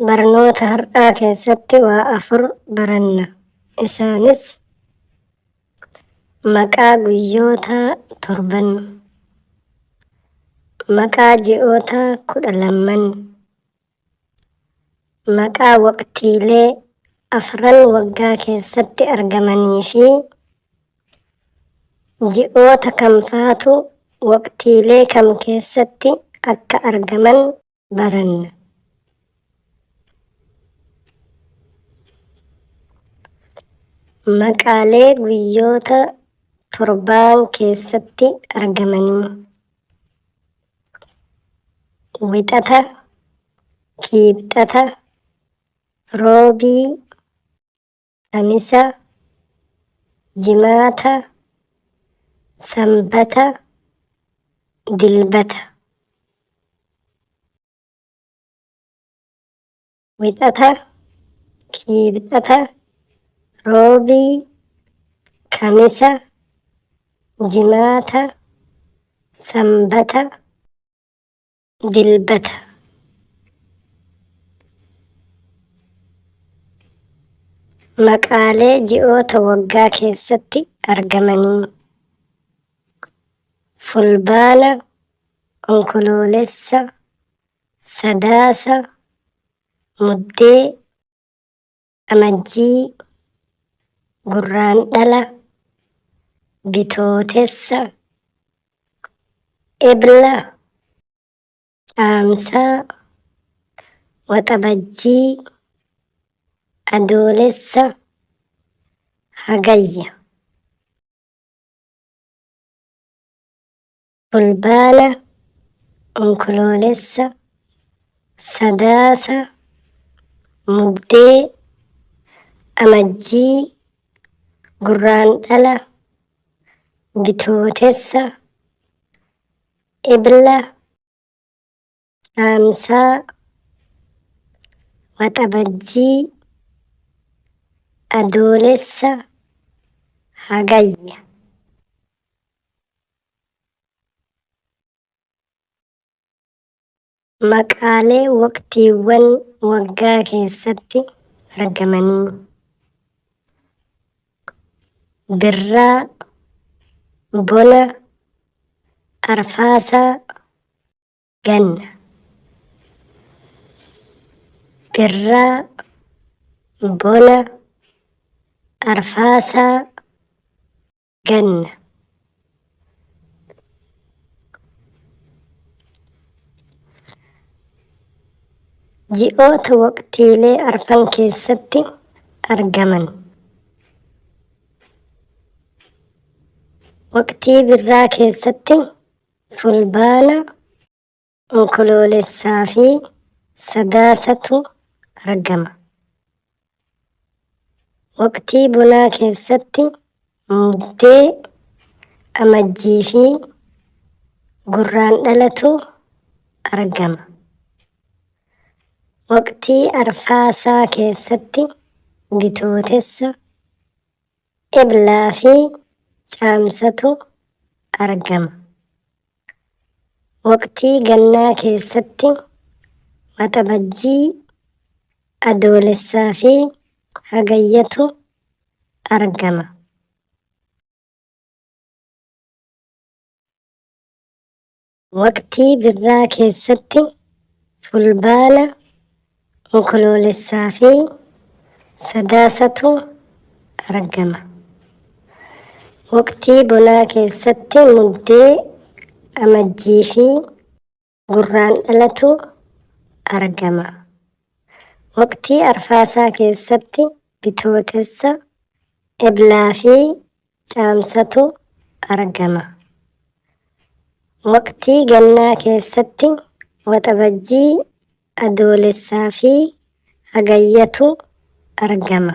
Barnoota har'aa keessatti waa afur baranna. Isaanis maqaa guyyoota torban, maqaa ji'oota 12n, maqaa waqtiilee afran waggaa keessatti argamanii fi ji'oota kamfaatu waqtiilee kam keessatti akka argaman baranna. Maqaalee guyyoota torbaan keessatti argamanii. Wixata, Kiibxata, Roobii, Kamisa, Jimaata, Sanbata, Dilbata. Wixata, Kiibxata, Roobii, Kamisa, Jimaata, Sanbata, Dilbata. Maqaalee ji'oota waggaa keessatti argamanii. Fulbaana, Onkoloolessa, Sadaasa, Muddee, Amajjii, Gurraandhala, Bitootessa, Ebla, Caamsaa, Waxabajjii, Adoolessa, Hagayya. Fulbaana, Onkoloolessa, Sadaasa, Muddee, Amajjii, Gurraandhala, Bitootessa, Ebla, Caamsaa, Waxabajjii, Adoolessa, Hagayya. Maqaalee waqtiiwwan waggaa keessatti argamanii. Birraa, Bona, Arfaasaa, Ganna. Birraa, Bona, Arfaasaa, Ganna. Ji'oota waqtiilee arfan keessatti argaman. Waqtii birraa keessatti Fulbaana, Onkoloolessaa fi Sadaasatu argama. Waqtii bonaa keessatti Muddee, Amajjii fi Gurraandhalatu argama. Waqtii Arfaasaa keessatti Bitootessa, Eblaa fi Caamsatu argama. Waqtii gannaa keessatti Waxabajjii, Adoolessaa fi Hagayyatu argama. Waqtii birraa keessatti Fulbaana, Onkoloolessaa fi Sadaasatu argama. Waqtii bonaa keessatti Muddee, Amajjii fi Gurraandhalatu argama. Waqtii Arfaasaa keessatti Bitootessa, Eblaa fi Caamsatu argama. Waqtii gannaa keessatti Waxabajjii, Adoolessaa fi Hagayyatu argama.